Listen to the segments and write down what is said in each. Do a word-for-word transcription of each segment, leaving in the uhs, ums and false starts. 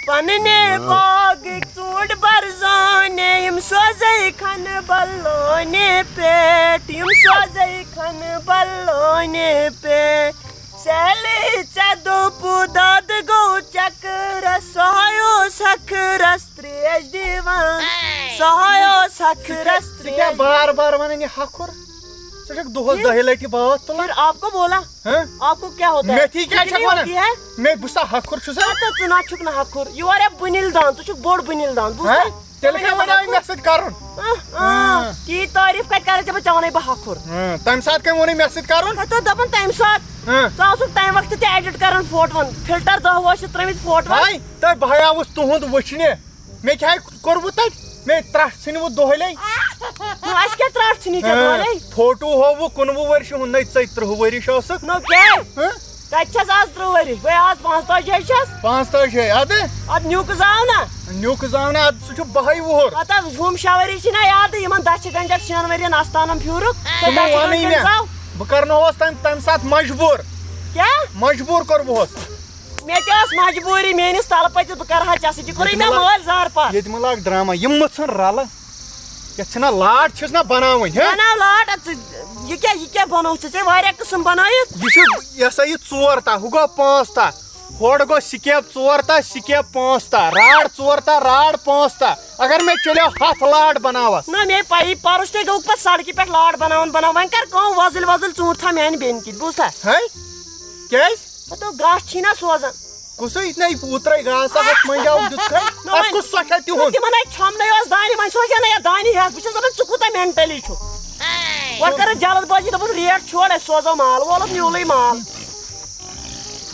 پننہِ باغٕکۍ ژوٗنٛٹھۍ برزانہِ، یِم سوزَے کھنہٕ بلونہِ پٮ۪ٹھ، یِم سوزَے کھنہٕ بلونہِ پٮ۪ٹھ۔ سیلہِ ژےٚ دوٚپُتھ دۄد گوٚو چکرس، سُہ ہاے اوس ہکھرس ترٛیش دِوان، سُہ ہاے اوس ہکھرس ژٕ کیٛاہ ترٛیش۔ بار بار ونان یہِ ہکھُر؟ ژٕ چھکھ دۄہس دہہِ لٹہِ باتھ تُلان۔ پھر آپ کو بولا؟ ہاں؟ آپ کو کیا ہوتا ہے؟ میتھی کیا کتنی چھکھ ونان؟ ہوتی ہے؟ مےٚ بہٕ چھُسا ہکھُر چھُسا؟ ہتا ژٕ نہ چھُکھ نہٕ ہکھُر، you are a بُنِل دان، ژٕ چھُکھ بوٚڑ بُنِل دان، بوٗزتھا؟ ہاں؟ تیٚلہِ کیٛاہ بنیٛاو مےٚ سۭتۍ کرُن؟ آ، آ، ہاں۔ تی تعریٖف کتہِ کرے ژےٚ بہٕ، ژےٚ ونے بہٕ ہکھُر۔ ہاں، تمہِ ساتہٕ کٔمۍ ووٚنُے مےٚ سۭتۍ کرُن؟ ہتا دپان تمہِ ساتہٕ۔ ہاں۔ ژٕ اوسُکھ تمہِ وقتہٕ تہِ edit کران فوٹوَن، filter دہ وٲسِتھ ترٲمٕتۍ فوٹوَن۔ ہاے، تۄہہِ بہٕ ہاے آوُس تُہُنٛد وٕچھنہِ۔ مےٚ کیٛاہ کوٚروٕ تتہِ؟ مےٚ ترٛٹھ ژھٕنوٕ دۄہلے۔ نہ، اَسہِ کیٛاہ ترٛٹھ ژھٕنی ژےٚ ہاں، دۄہلے؟ فوٹو ہووُ کُنوُہ ؤرشہِ ہُنٛد، نٔے ژۄیہِ ترٕٛہ ؤری چھُ اوسُکھ۔ نو کیٛازِ؟ ہاں؟ کتہِ چھَس آز ترٕٛہ ؤری؟ بے آز پانٛژتٲجی چھَس۔ پانٛژتٲجی، اَدٕ؟ اَدٕ نیُک زاو نا؟ نیُک زاو نا، اَدٕ سُہ چھُ بَہَے وُہُر۔ پتہٕ ہُم شےٚ ؤری چھِ نا یادٕ، یِمن دَچھِ گنٛڈٮ۪ٹھ شٮ۪ن ؤرین اَستانن پھیوٗرُکھ۔ ژٕ مہ وَنٕے مےٚ۔ زاو۔ بہٕ کرنووس تَمہِ، تَمہِ ساتہٕ مجبوٗر۔ کیٛاہ؟ مجبوٗر کوٚرمُت۔ مےٚ تہِ ٲس مجبوٗری، میٲنِس تلہٕ پٔتِس، بہٕ کرٕ ہا ژےٚ سۭتۍ، یہِ کوٚرُے ییٚتہِ مےٚ مہ لاگ، مٲلۍ زارٕ پار۔ ییٚتہِ مہ لاگ ڈرامہ، یِم مہ ژھٕن رلہٕ۔ یتھ چھِنہ لاٹ چھِس نہ بناوٕنۍ، ہے؟ بناو لاٹ، اَدٕ ژٕ، یہِ کیٛاہ، یہِ کیٛاہ بنوو ژےٚ؟ ژےٚ واریاہ قٕسم بنٲیِتھ۔ یہِ چھُ، یہِ ہسا یہِ ژور تاہ، ہُہ گوٚو پانٛژھ تاہ، ہورٕ گوٚو سِکیپ ژور تاہ، سِکیپ پانٛژھ تاہ، راڈ ژور تاہ، راڈ پانٛژھ تاہ۔ اگر مےٚ چلیو ہتھ لاٹ بناوس۔ نہ، مے پَیی، پرُس تہِ گوٚو پتہٕ سڑکہِ پٮ۪ٹھ لاٹ بناوان بناوان۔ وۄنۍ کر کٲم، وۄزٕلۍ وۄزٕلۍ ژوٗنٛٹھۍ تھاو میانہِ بیٚنہِ کِتۍ، بوٗزتھا؟ ہے؟ کیٛازِ؟ پتہٕ گاسہٕ چھی نہ سوزان۔ کُسٕے نَے اوترَے گاسہٕ ہَتھ مٔنٛجاو دیُتکھَے؟ نہ اَتھ وۄنۍ کُس سۄ چھا تِہُنٛد؟ تِمَن ہَے چھۄمبنَے اوس دانہِ، وۄنۍ سوزے نہ یَتھ دانہِ ہٮ۪تھ۔ بہٕ چھَس دَپان، ژٕ کوٗتاہ mentally چھُکھ؟ وۄنۍ کَرٕ جلد بٲزی، دوٚپُن، ریٹ چھوڑ، اَسہِ سوزو مال وولُکھ، نیوٗلٕے مال۔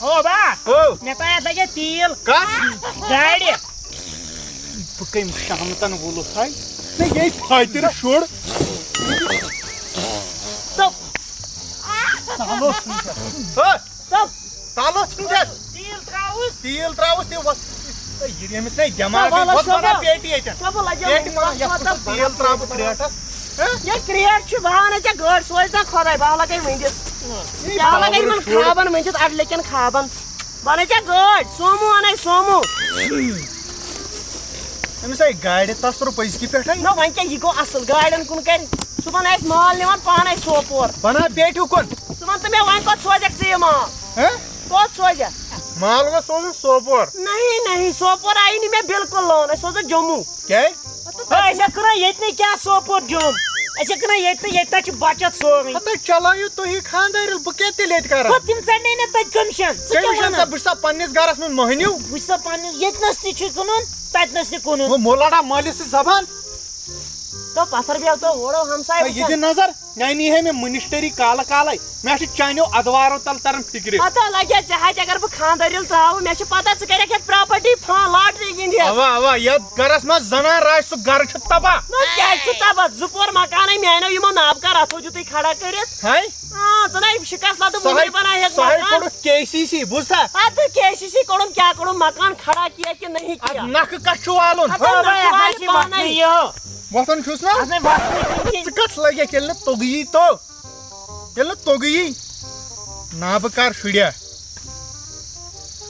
او با، او۔ مےٚ تام اَتھ لَگہِ تیٖل۔ کَتھ؟ گاڑِ۔ بہٕ کَمہِ شامہٕ تام وولُس ہاے؟ مےٚ گٔے فاتِر شُر۔ تہٕ تَلو ژھٕنۍ ژےٚ۔ ہو۔ تَلو۔ تَلو ژھٕنۍ ژےٚ۔ تیٖل ترٛاوُس۔ تیٖل ترٛاوُس تہِ وَس۔ ہے، یہِ ییٚمِس نے دٮ۪ماغٕے، تَلو وَس بَنا شوبا۔ پیٹی ییٚتٮ۪ن۔ شوبا لَگیو پیٹی مےٚ بَنا، یَتھ وَس کُس تَلو تیٖل ترٛاوُس کرٛیٹَس۔ ہہ؟ یہِ کرٛیٹ چھُ، بہٕ ہاوَے ژےٚ گٲڑۍ، سوزِ نا خۄداے، بہٕ ہاوَے مٔنٛدِتھ۔ بہٕ ہاوَے یِمَن پاوَر شُر۔ خابَن مٔنٛدِتھ، اَڈٕلٮ۪کٮ۪ن خابَن۔ بَنٲے ژےٚ گٲڑۍ، سومو اَنَے سومو۔ أمِس آیہِ گاڑِ تصرُف أزکہِ پٮ۪ٹھَے۔ نہ، وۄنۍ کیٛاہ، یہِ گوٚو اَصٕل، گاڑٮ۪ن کُن کَرِ۔ صُبحَن آسہِ مال نِوان پانَے سوپور۔ بَنا پیٹہِ کُن۔ ژٕ وَن تہٕ مےٚ، وۄنۍ کوٚت سوزَکھ ژٕ یہِ مال؟ ہہ؟ کوٚت سوزَکھ؟ مال گوٚو سوزُن سوپور۔ نہیں، نہیں، سوپور آیی نہٕ مےٚ بالکل لون، أسۍ سوزو جموں۔ کیٛازِ؟ ہے، أسۍ ہا کٕنو ییٚتہِ نٕے، کیٛاہ سوپور جوٚم؟ أسۍ ہا کٕنو ییٚتہِ نٕے، ییٚتہِ نَس چھِ بَچَتھ سورُے۔ ہَتہٕ چَلٲیِو تُہی خانٛدٲرِل، بہٕ کیٛاہ تیٚلہِ ییٚتہِ کَرٕ؟ ہَتہٕ تِم ژَٹنے نہ تَتہِ کٔمِشَن۔ ژٕ کیٛاہ کٔمِشَن وَنان؟ سا؟ بہٕ چھُسا پنٛنِس گَرَس منٛز مٔہنیوٗ؟ بہٕ چھُسا پنٛنِس، ییٚتہِ نَس تہِ چھُ کٕنُن، تَتہِ نَس تہِ کٕنُن۔ وۄنۍ مہٕ لَڑا مٲلِس سۭتۍ زبان۔ تو پَتھر بیٚہو تو وورو ہمساے ہے، یہِ وٕچھان۔ دِ نظر، میٛانی ہے مےٚ مِنِسٹٔری کالہٕ کالَے۔ مےٚ چھِ چانیو ادوارو تل تران فکرِ۔ پتہ لگہِ ژےٚ ہتہِ اگر بہٕ خانٛدر ییٚلہِ ترٛاوٕ، مےٚ چھِ پتہ ژٕ کَرَکھ یَتھ پراپرٹی فان لاٹری گِنٛدِتھ۔ اوا، اوا، یَتھ گرس منٛز زنان راج سُہ گرٕ چھُ تباہ۔ نہ کیٛازِ چھُ تباہ؟ زٕ پور مکانٕے میٛانیو یِمو نابکار اَتھو دیُتُے کھڑا کٔرِتھ۔ ہاے۔ آ، ژٕ نَے شِکَس لَتہٕ سُہ ہاے، وُنہِ بَناوہَکھ سُہ ہاے مکان۔ کوٚڑُکھ کے سی سی، بوٗزتھا؟ اَدٕ کے سی سی کوٚڑُن کیٛاہ کوٚڑُن، مکان کھڑا کیا کہ نہیں کیا؟ اَدٕ نَکھٕ کَتھ چھُ والُن؟ اَدٕ ہا، نَکھٕ بھایا، والہِ ہا چھِ پانَے۔ مَکھنہِ یہِ۔ وۄتھُن چھُس نا؟ اَدٕ وۄتھُن چھُ۔ ژٕ کَتھ لَگٮ۪کھ ییٚلہِ نہٕ توٚگی تو؟ ییٚلہِ نہٕ توٚگُیی، نابکار شُریا۔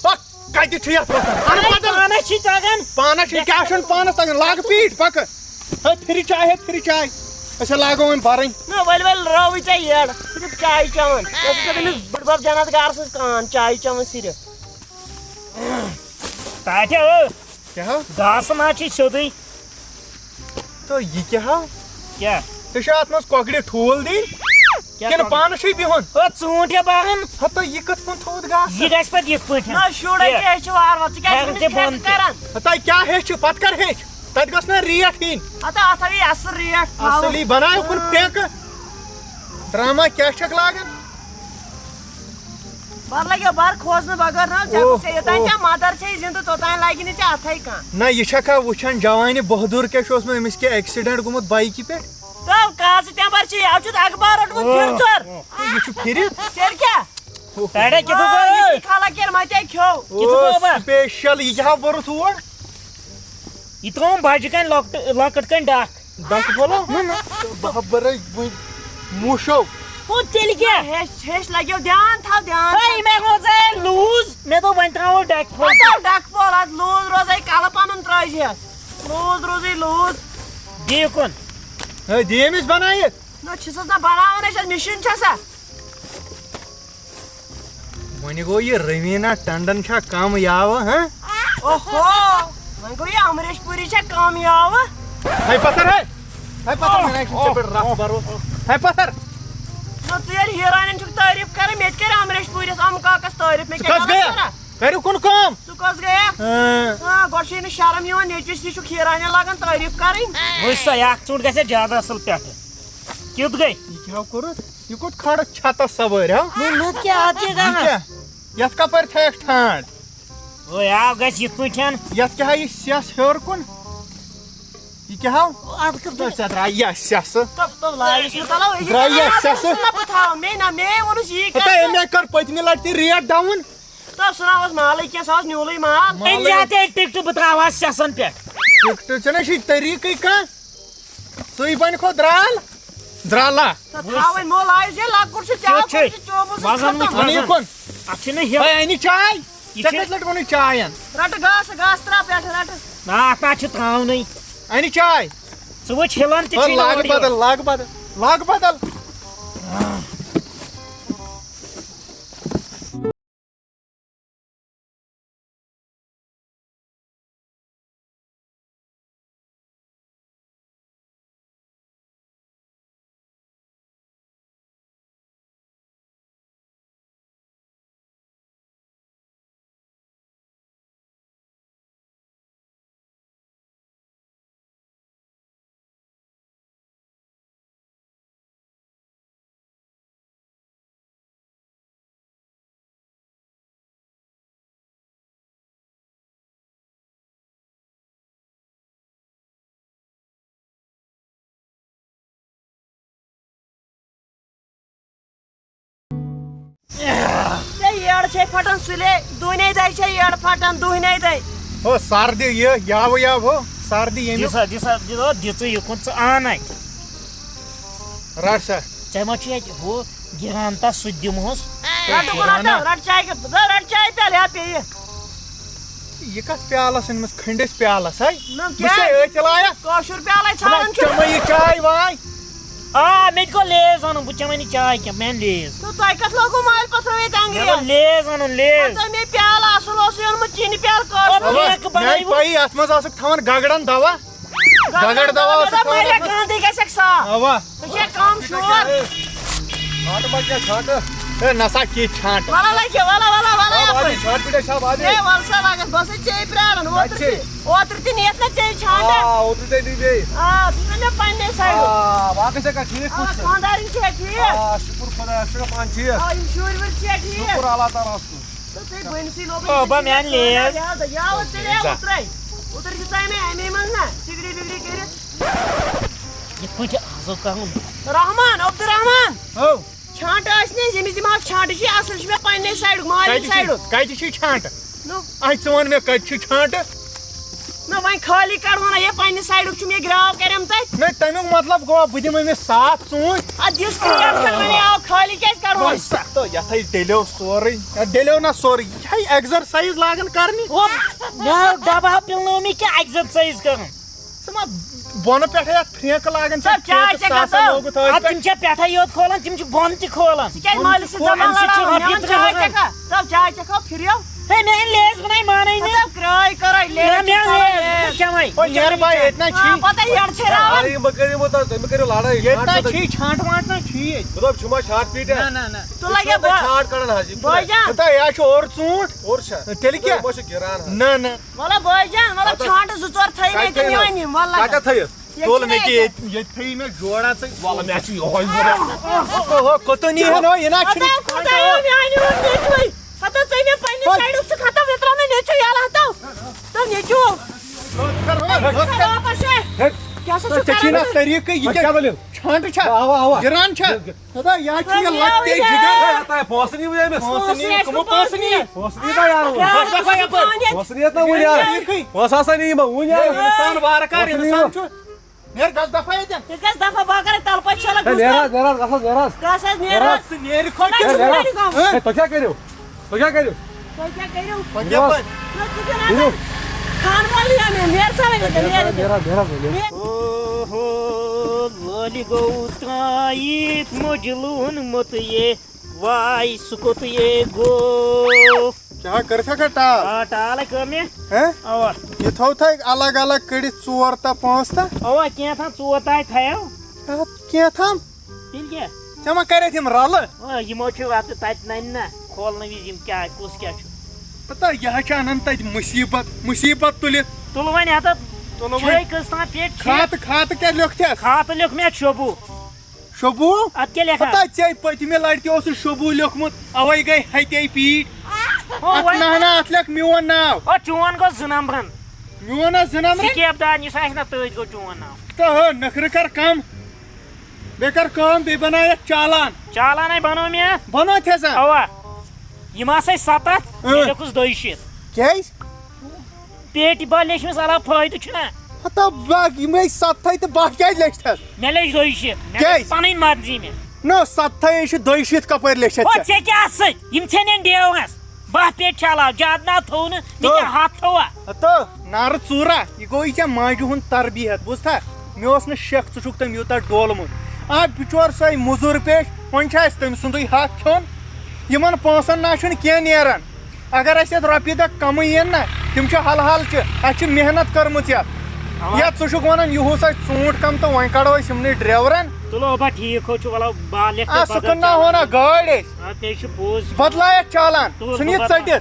پک، کتہِ چھُ یتھ وۄتھان؟ اَنہٕ اَے، بدل۔ پانس چھی تگان۔ پانس چھی، کیٛاہ چھُنہٕ پانس تگان؟ لاگہٕ پیٖٹۍ، پکہٕ۔ ہے، پھِرِ چاے، ہے، پھِرِ چاے۔ أسۍ ہے لاگو وۄنۍ بَرٕنۍ۔ نہ، ؤلۍ ؤلۍ رٲوٕے ژےٚ یٔڈ۔ صرف چاے چٮ۪وان۔ یۄس ژےٚ تٔمِس بٔڈبب جنت گارٕ سٕنٛز کان، چاے چٮ۪وان صرف۔ تاتہِ، او۔ کیٛاہ ہا؟ گاسہٕ ما چھُے سیوٚدُے؟ تہٕ یہِ کیٛاہ ہا؟ کیٛاہ؟ ژےٚ چھُ اَتھ منٛز کۄکرِ ٹھوٗل دِنۍ؟ کیٛاہ کِنہٕ کۄکرِ؟ پانَس چھُے بِہُن؟ او، ژوٗنٛٹھۍ ہے بَرَن۔ ہَتہٕ یہِ کِتھ پٲٹھۍ تھوٚوُتھ گاسہٕ؟ یہِ گژھِ پَتہٕ یِتھ پٲٹھۍ۔ نہ، شُرۍ ہے کیٛاہ؟ ہیٚچھِ وارٕ وارٕ۔ ژٕ کیٛازِ چھُکھ پھٮ۪رن أمِس تہِ بۄن کھٮ۪تھ تہِ۔ کَران؟ ہَتہٕ کیٛاہ ہیٚچھِ؟ پَتہٕ کَر ہیٚچھ؟ تَتہِ گٔژھ نہ ریٹ ہیٚنۍ۔ ہَتہٕ اَتھ ہاوِ اَصٕل ریٹ۔ اَصٕل یی بَناو کُن پھٮ۪کہٕ۔ ڈرامہ کیٛاہ چھَکھ لاگان؟ بر لگیو بر کھوژنہٕ بغٲر نہ، ژےٚ اوہ، گوٚژھ یوٚتام اوہ۔ ژےٚ مدر چھے زندٕ، توٚتام لگہِ نہٕ ژےٚ اتھے کانٛہہ۔ نہ، یہِ چھکھا وٕچھان جوانہِ بہادُر کیٛاہ چھُ اوسمُت، أمِس کیٛاہ accident گوٚمُت بایکہِ پٮ۪ٹھ؟ تو کازٕ تمبر چھے، یہِ چھُ اخبار روٚٹمُت اوہ۔ پھِرژھر۔ اوہ، یہِ چھُ پھِرِتھ۔ تیٚلہِ کیٛاہ؟ اوہ۔ پیڑے کِتھٕ آ، پٲٹھۍ؟ یہِ خلق ییٚلہِ متے کھیوٚو۔ کِتھٕ اوہ، پٲٹھۍ؟ Special، یہِ کیٛاہ ہا بوٚرُتھ اور؟ یہِ تھوٚوُم بجہِ کَنۍ لۄکٹہٕ، لۄکٕٹ کَنۍ ڈَکھ۔ ڈَکھ پھوٚلو؟ نہ، نہ۔ بہٕ ہا بَرَے وۄنۍ موٗشو۔ ہُہ تیٚلہِ کیٛاہ؟ ہیٚچھ، ہیٚچھ لَگیو، دھیان تھاو، دھیان ہے، تھاو۔ مےٚ گوٚو ژےٚ لوٗز، مےٚ دوٚپ وۄنۍ تھاوو ڈَکہِ پھوٚل۔ ہَتو ڈَکھ پھوٚل، اَتھ لوٗز روزِ لوٗز روٗزٕے لوٗز۔ دِ یہِ کُن۔ ہے، دِ أمِس بنٲیِتھ۔ نہ، چھُسَس نہ بناوان، أسۍ چھَس مِشیٖن چھَسا۔ وۄنۍ گوٚو یہِ رویٖنا ٹنڈن چھا کم یاوٕ، ہہ؟ اوہو، وۄنۍ گوٚو یہِ امریش پوٗری چھا کم یاوٕ؟ ہے پتھر، ہے۔ ہے پتھر، مےٚ نَے چھُنہٕ ژےٚ پٮ۪ٹھ رَس بروسہٕ۔ ہے پتھر۔ نہ، ژٕ ییٚلہِ ہیٖرانٮ۪ن چھُکھ تعریٖف کران، مےٚ تہِ کَرِ امریش پوٗرِس، امہٕ کاکس تعریٖف، مےٚ ژٕ کیٛاہ کَس غلط گٔیہ؟ کَران؟ کٔرِو کُن کٲم۔ ژٕ کۄس گٔیکھ؟ اۭں۔ آ، گۄڈٕ چھے نہٕ شرم یِوان، نیٚچوِس تہِ چھُکھ ہیٖرانہِ لاگان تعریٖف کَرٕنۍ۔ وٕچھ سا، یہِ اکھ ژوٗنٛٹھ گژھِ زیادٕ اَصٕل پٮ۪ٹھٕ۔ کیُتھ گٔے؟ یہِ کیٛاہ کوٚرُتھ؟ یہِ کوٚت کھارَتھ چھَتَس سَوٲرۍ، ہا؟ نہ، نَتہٕ کیٛاہ، اَتھ کیٛاہ یہِ گژھِ؟ کَرَس؟ کیٛاہ؟ یَتھ کَپٲرۍ تھٲیَکھ ٹھانٛڈ؟ وۄنۍ آو گژھِ یِتھ پٲٹھۍ۔ یَتھ کیٛاہ ہا یہِ سٮ۪س ہیوٚر کُن؟ یہِ کیٛاہ ہاو؟ اَتھ کٔر تہٕ ژےٚ درٛاے یَس سٮ۪سہٕ۔ تَو، تَو لایِس نہٕ تَلو، یہِ درٛاے کیٛاہ یَس سٮ۪سہٕ۔ نہ بہٕ تھاوَو، مے نہ، مے ووٚنُس یی ہَتا کَر ژٕ۔ أمۍ کٔر پٔتمہِ لَٹہِ تہِ ریٹ ڈاوُن۔ تہٕ سُہ نہ اوس مالٕے کینٛہہ، سُہ اوس نیوٗلٕے مال۔ مالٕے۔ أمۍ زیادٕ ٹِکٹہٕ بہٕ ترٛاوٕ ہا سٮ۪سَن پٮ۪ٹھ۔ ٹِکٹہٕ، ژےٚ نہ چھُے طریٖقٕے کانٛہہ۔ ژٕے بَنہِ کھو درٛال۔ درٛالا۔ تہٕ تھاوٕنۍ مول آیہِ زِ لۄکُٹ چھُ، ژےٚ کیٛاہ چھُے؟ کوٚر چھُ چومُت سُہ وَزَن ختم۔ وٕچھ، وَنہِ وَزَن۔ کُن۔ اَتھ چھُنہٕ ہیوٚر۔ ہے، اَنہِ چاے۔ یہِ ژےٚ چھِ کٔژِ لَٹہِ ووٚنُے چاے اَن؟ رَٹہٕ گاسہٕ، گاسہٕ ترٛاو پٮ۪ٹھٕ، رَٹہٕ۔ نہ، اَتھ نہ چھُ تھاونٕے۔ اَنہِ چاے۔ ژٕ وٕچھ ہِلَن تہِ ہے، چھِنہٕ لاگہٕ اورٕ یورٕ۔ بدل، لاگہٕ بدل، لاگہٕ بدل۔ ژےٚ یٔڑ چھے پھٹان سُلے، دُہنے دَے چھے یٔڑ پھٹان، دُہنے دَے۔ ہو سردی یہِ، یاوٕ یاوٕ ہو، سردی ییٚمہِ دِ سا، دِ سا، دِ سا، دِ ژٕ یہِ کُن، ژٕ اَن اَتہِ۔ رَٹ سا۔ ژےٚ ما چھُے اَتہِ ہُہ گِران تَس سُہ تہِ دِمہوس؟ رَٹ گُران تَس، رَٹ چاے کپ، رَٹ چاے پیالہٕ، یا پیٚیہِ۔ یہِ کَتھ پیالَس أنمٕژ؟ کھٔنٛڈِس پیالَس، ہے؟ نہ، بہٕ چھُسے کیٛازِ؟ أتھۍ لایق۔ کٲشُر پیالَے بہٕ ژھانڈان چھُ۔ چَمے یہِ چاے واے۔ آ، مےٚ تہِ گوٚو لیز اَنُن، بہٕ چَمے نہٕ چاے کینٛہہ، مےٚ اَن لیز۔ تہٕ تۄہہِ کَتھ لوگوُ مالہِ پَتھرو ییٚتہِ مےٚ اَنٛگرِ؟ گوٚو لیز اَنُن، لیز۔ ہَتہٕ مےٚ پیالہٕ اَصٕل اوسُے اوٚنمُت، چیٖنہِ پیالہٕ کٲشُر۔ اَوا، ریکہٕ مےٚ آیہِ بَنٲیِو۔ پَیی، اَتھ منٛز آسَکھ تھاوان گَگڑَن دَوا۔ گَگڑ دَوا اوسُکھ تھاوان واریاہ اَتھ منٛز۔ گانٛدٕے گژھٮ۪کھ صاف۔ اَوا۔ ژےٚ چھےٚ کَم شور۔ ژھانٛٹہٕ ما کینٛہہ ژھانٛٹہٕ؟ ہے، نسا کی چھانٛٹہٕ۔ وَلہٕ لَگہِ، وَلہٕ، وَلہٕ، وَلہٕ آ، یَپٲرۍ۔ وادی، ژھانٛٹہٕ پیٖٹۍ چھا وادی؟ ہے، وَلہٕ سا لَگَس، بہٕ ٲسَے ژےٚ پرٛاران۔ اوترٕ اَتہِ چھِ۔ تہِ، اوترٕ تہِ نِیَتھ نہ ژےٚ چھانٛٹہٕ۔ آ، اوترٕ تے نی بیٚیہِ۔ آ، ژٕ چھُکھ مےٚ پنٛنہِ سایڈُک۔ آ، باقٕے چھےٚ کَتھ ٹھیٖک آ، پٲٹھۍ؟ خانٛدارِنۍ چھےٚ ٹھیٖک؟ آ، شُکُر خۄدایَس، ژٕ چھَکھا پانہٕ ٹھیٖک؟ آ، یِم شُرۍ وُرۍ چھےٚ ٹھیٖک؟ شُکُر اللہ تعالیٰ ہَس کُن۔ تہٕ تُہۍ بٔنۍ سٕے لوگُن۔ او، بہٕ مےٚ لیز۔ یاو، یاو، تیٚلہِ اوترَے۔ اوترٕ دِژاے مےٚ اَمے منٛز نہ، سِگڑی وِگڑی کٔرِتھ۔ یِتھ پٲٹھۍ چھِ آزُک کَرُن۔ رحمان، عبدالرحمان۔ ہو۔ چھانٹہٕ ٲسۍ نہٕ أسۍ، ییٚمِس دِمہٕ ہاو چھانٹہٕ، چھِ اَصٕل، چھِ مےٚ پنٛنہِ سایڈُک، مالِنۍ کَتہِ چھِ، سایڈُک۔ کَتہِ چھِ چھانٹہٕ؟ نو۔ اَتہِ ژٕ وَن مےٚ، کَتہِ چھِ چھانٹہٕ؟ نہ، وۄنۍ خٲلی کَڑہون نہ، یہِ پنٛنہِ سایڈُک چھُم، یہِ گرٛاو کَرٮ۪م تَتہِ۔ نہ، تَمیُک مطلب گوٚو، بہٕ دِمَے مےٚ صاف ژوٗنٛٹھۍ۔ اَدٕ یُس کٕلیَر چھُ، وۄنۍ آو خٲلی کیٛازِ کَڑہون؟ وۄنۍ سا-، تہٕ یَتھ ہَے ڈٔلیو سورُے، یَتھ ڈٔلیو نہ سورُے، یہِ چھِ exercise لاگان کَرنہِ۔ او، مےٚ ڈَبہٕ ہا پِلنٲو مےٚ کیٛاہ exercise کَرُن؟ ژٕ ما بۄنہٕ پٮ۪ٹھَے اَتھ پھرٛینٛکہٕ لاگان چھَکھ، تہٕ چاے پھرٛینٛکہٕ چٮ۪کھ ساسَن ہا تہٕ؟ لوگُتھ أتھۍ اَدٕ پٮ۪ٹھ۔ تِم چھا پٮ۪ٹھَے یوت کھولان، تِم چھِ بۄنہٕ تہِ کھولان۔ ژٕ کیٛازِ مٲلِس سۭتۍ زَبان اَمہِ سۭتۍ چھِ لَڑاوان؟ رۄپیہِ مےٚ وَن ترٛےٚ چاے ہُران۔ چٮ۪کھا؟ تَو چاے چٮ۪کھا پھِریو؟ ہے، مےٚ أنۍ لیز بَناے مانَے نہٕ۔ مطلب کرٛاے کَرَے لیز نہ، مےٚ چھِ أنۍ چٮ۪وان لیز، لیز۔ بہٕ چٮ۪مَے۔ او، نیر بھاے، ییٚتہِ نہ آ، چھِی۔ پَتہٕ ییٚڑٕ چھے راوان۔ اَدٕ یِم مہٕ کٔرِو، مہٕ تَو، تُہۍ مہٕ کٔرِو لَڑٲے۔ ییٚتہِ نہ چھِی، چھانٛٹ وانٛٹ نہ چھِی ییٚتہِ۔ مطلب، چھُما چھانٛٹ پیٖٹۍ؟ نہ، نہ، نہ۔ تُہۍ لَگیو تُہۍ بہٕ چھانٛٹ کَڑان حظ، یِم چھِنہ بٲے جان۔ ہتا، یہِ ہا چھُ اورٕ ژوٗنٛٹھ۔ اوٚر چھا؟ تیٚلہِ کیٛاہ؟ یِمو چھِ گِران حظ۔ نہ، نہ۔ وَلہٕ بٲے جان، وَلہٕ کَتٮ۪تھ؟ چھانٛٹہٕ زٕ ژور تھٲیِو کَتہِ مےٚ تِم تھٲیِو؟ یِوان یِم، وَلہٕ۔ کَتٮ۪تھ تھٲیِو؟ ییٚتہِ تُل چھِنہ مےٚ تہِ ییٚتہِ۔ ییٚتہِ، ییٚتہِ تھٲیِو مےٚ جوڑا تہٕ وَلہٕ مےٚ چھُ یِہوٚے ضوٚرَتھ۔ اوہو، کوٚتُن یی ہَن، یہِ نہ چھُنہٕ۔ ہَتاو خۄدایو، میٛانہِ اوٚن نیٚچوٕے۔ ہَتاو ژےٚ مےٚ پنٛنہِ تُل۔ سایڈُک ژٕ کھَتو، مےٚ ترٛاو مےٚ نیٚچوٗ یَلہٕ ہَتاو۔ تہٕ نیٚچوٗ۔ ژٕ کر وۄنۍ، ژٕ کر۔ واپس ہے۔ ہے۔ کیٛاہ سا چھُ ژےٚ چھُے نہ کران ژٕ؟ طریٖقٕے، یہِ وۄنۍ کیٛاہ؟ کیٛاہ دٔلیٖل؟ چھانٹہٕ چھا؟ اَوا، اَوا۔ گِران چھا؟ ہتا، یہِ ہا چھُ یہِ لۄکٹے جِگر۔ ہے، ہتا، پونٛسہٕ نِیِو أمِس۔ پونٛسہٕ نِیِو، کٕمو پونٛسہٕ نِیِو؟ پونٛسہٕ نِیِو تۄہہِ یارو۔ یارو، پونٛسہٕ دَپان یَپٲرۍ۔ پونٛسہٕ نِیِو تۄہہِ وٕنہِ یارو۔ ٹھیٖکٕے۔ پونٛسہٕ ہسا نِیِو بہٕ وٕنہِ یارو۔ ہے، اِنسان وارٕ کار، پونٛسہٕ نِیِو۔ اِنسان چھُ۔ نیرٕ گژھ دفعہ ییٚتٮ۪ن۔ یہِ گژھ دفعہ، بہٕ ہا کرے تَلہٕ پَتہٕ چھَلَکھ ہے، بوٗزتھا؟ نیر حظ، نیر حظ، گژھ حظ، نیر حظ۔ گژھ حظ، نیر نیر حظ۔ حظ۔ ژٕ نیرِ کھۄتہٕ ہے، کیٛاہ نیر حظ۔ کیٛاہ؟ ہے، تُہۍ کیٛاہ کٔرِو؟ تُہۍ کیٛاہ کٔرِو؟ تُہۍ کیٛاہ پٲٹھۍ؟ نہ، ژٕ تہِ نہ نیٖرِو۔ کر۔ خانہٕ اوہو، لٲلہِ گوٚو ترٛایِتھ مجلوٗن مُت یے، واے سُہ کوٚت یے گوٚو۔ کیٛاہ کٔرِتھ ہا ٹال؟ آ، ٹال ہے کٔر مےٚ۔ ہہ؟ اوا۔ یہِ تھوٚو تھَے الگ الگ کٔڑِتھ ژور تہٕ پانٛژھ تہٕ؟ اوا، کینٛہہ تھا ژور تام تھایو۔ ہہ، کینٛہہ تھام؟ تیٚلہِ کیٛاہ؟ ژےٚ ما کَرٮ۪تھ یِم رَلہٕ؟ آ، یِمو چھِ اَتھ تَتہِ نَنہِ نہ کھولنہٕ وِزِ یِم کیٛاہ، کُس کیٛاہ چھُ۔ پَتہ یہِ ہا چھِ اَنان تَتہِ مُصیٖبت، مُصیٖبت تُلِتھ۔ تُلہٕ وۄنۍ ہَتہٕ تُلہٕ چھے وۄنۍ۔ کٔژ تام پیٹہِ چھِ؟ کھاتہٕ، کھاتہٕ کیٛاہ لیوٚکھتھ؟ کھاتہٕ لیوٚکھ مےٚ شوبوٗ۔ شوبوٗ؟ اَتھ کیٛاہ لیکھان؟ پَتہ ژےٚ پٔتمہِ لَٹہِ تہِ اوسُے شوبوٗ لیوٚکھمُت، اَوَے گٔے ہَتے پیٖٹۍ۔ ہو، اَتھ وۄنۍ۔ نہ، نہ، اَتھ لیکھ میون ناو۔ او، چون گوٚو زٕ نمبرن۔ میون ہا زٕ نمبرن؟ سِکیپ دار یُس آسہِ نہ، تٔتھۍ گوٚو چون ناو۔ تہٕ ہو، نٔکھرٕ کر کم۔ بیٚیہِ کر کٲم، بیٚیہِ بناو یتھ چالان۔ چالان ہے بنوو مےٚ اتھ۔ بنوو تھے سا؟ اوا۔ یِم آسے ستتھ، اۭں۔ مےٚ لیوٚکھُس دۄیہِ شیٖتھ۔ کیٛازِ؟ پیٹہِ بہہ لیچھمس علاوٕ فٲیدٕ چھُنہ۔ ہتا باغ یِمے ستتھے تہٕ بہہ کیٛازِ لیچھتھس؟ مےٚ لیچھ دۄیہِ شیٖتھ، مےٚ کیٛازِ؟ لیچھ پنٕنۍ مرضی مےٚ۔ نہ، ستتھے چھِ دۄیہِ شیٖتھ کپٲرۍ لیچھتھ او، ژےٚ؟ ژےٚ کیٛاہ سۭتۍ؟ یِم ژھیٚنن ڈیوس۔ بہہ پیٹہِ چھِ علاوٕ، زیادٕ نہ تھوو نہٕ، مےٚ تو۔ کیٛاہ ہتھ تھووا؟ ہتو، نارٕ ژوٗرا، یہِ گوٚو یہِ ژےٚ ماجہِ ہُنٛد تربیت، بوٗزتھا؟ مےٚ اوس نہٕ شک ژٕ چھُکھ تٔمۍ یوٗتاہ ڈولمُت۔ آ، بِچور سۄے موٚزوٗر پیش، وۄنۍ چھُ اَسہِ تٔمۍ سُنٛدُے حق کھیوٚن۔ یِمن پونٛسن نہ چھُنہٕ کینٛہہ نیران۔ اگر اَسہِ یَتھ رۄپیہِ دَہ کَمٕے یِن نہ، تِم چھِ حل حل چہِ۔ اَسہِ چھِ محنت کٔرمٕژ یَتھ۔ اَوا۔ یا ژٕ چھُکھ وَنان، یِہُس اَسہِ ژوٗنٛٹھ کَم تہٕ وۄنۍ کَڑو أسۍ یِمنٕے ڈرٛیورَن۔ تُلو، اَوا، ٹھیٖک حظ چھُ، وَلہٕ، بہٕ لٮ۪کھٕ آ، سُہ بدل کٕنناوہو چالان۔ نہ گٲڑۍ أسۍ۔ آ، تے چھُ پوٚز۔ بدلایَتھ چالان، تُل، ژھٕن بہٕ یہِ بدلا-، ژٔٹِتھ۔